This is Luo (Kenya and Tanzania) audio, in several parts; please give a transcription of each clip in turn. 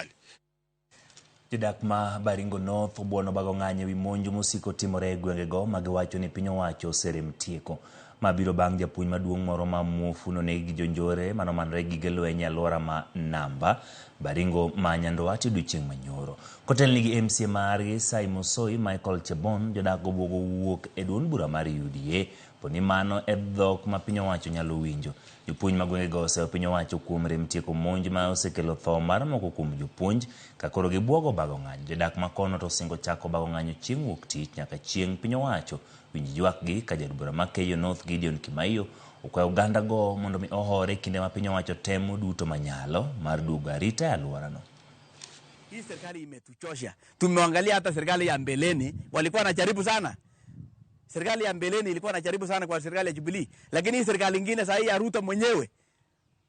Serikali. Jodak ma Baringo North obuono bago ng'anyo ewi monj mosiko timore e gwengego ma giwacho ni piny owacho oserem tieko. Ma biro bang' japuonj maduong' moro ma muofu nonegi gi jonjore manomanore gi gige lweny e alwora ma Namba, Baringo ma Nyandwat odiochieng' manyoro. Kotelni gi MCA margi Saimosoi Michael Chebon, jodak go buogo wuok e duond bura mar UDA po ni mano e dhok ma piny owacho nyalo winjo. Jopuonj ma gwengego oseyo piny owacho kuom rem tieko monj ma osekelo tho mar moko kuom jopuonj ka koro gibuogo bago ng'anyo. Jodak ma kono to osingo chako bago ng'anyo chieng' wuok tich nyaka chieng' piny owacho winj ywakgi ka jaod bura ma Keiyo North Gideon Kimaiyo okwayo oganda go mondo mi ohore kinde ma piny owacho temo duto manyalo mar duogo arita e alworano. Hii serikali imetuchosha. Tumeangalia hata serikali ya mbeleni walikuwa wanajaribu sana. Serikali ya mbeleni ilikuwa inajaribu sana kwa serikali ya Jubilee, lakini hii serikali ingine sasa hii ya Ruto mwenyewe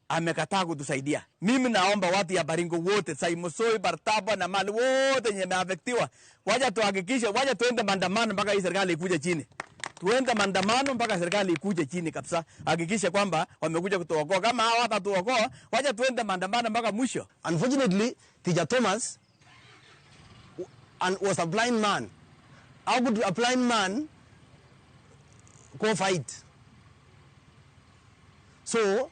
amekataa kutusaidia. Mimi naomba watu ya Baringo wote, Saimosoi, Bartaba na mali wote yenye wameafektiwa, waja tuhakikishe, waja tuende maandamano mpaka hii serikali ikuje chini. Tuende maandamano mpaka serikali ikuje chini kabisa. Hakikishe kwamba wamekuja kutuokoa. Kama hawa watatuokoa, waja tuende maandamano mpaka mwisho. Unfortunately, Teacher Thomas and was a blind man. How could a blind man go fight? So,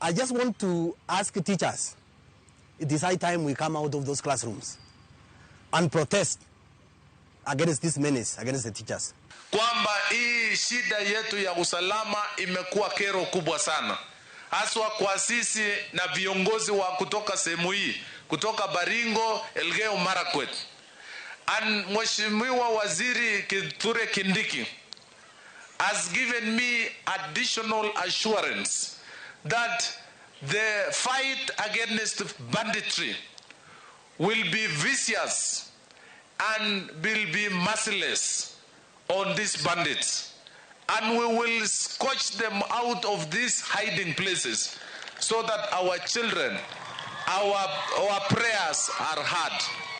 I just want to ask teachers, it is high time we come out of those classrooms and protest against this menace, against the teachers. Kwamba hii shida yetu ya usalama imekuwa kero kubwa sana, haswa kwa sisi na viongozi wa kutoka sehemu hii, kutoka Baringo, Elgeyo Marakwet. And Mheshimiwa Waziri Kithure Kindiki has given me additional assurance that the fight against banditry will be vicious and will be merciless on these bandits. And we will scorch them out of these hiding places so that our children, our prayers are heard.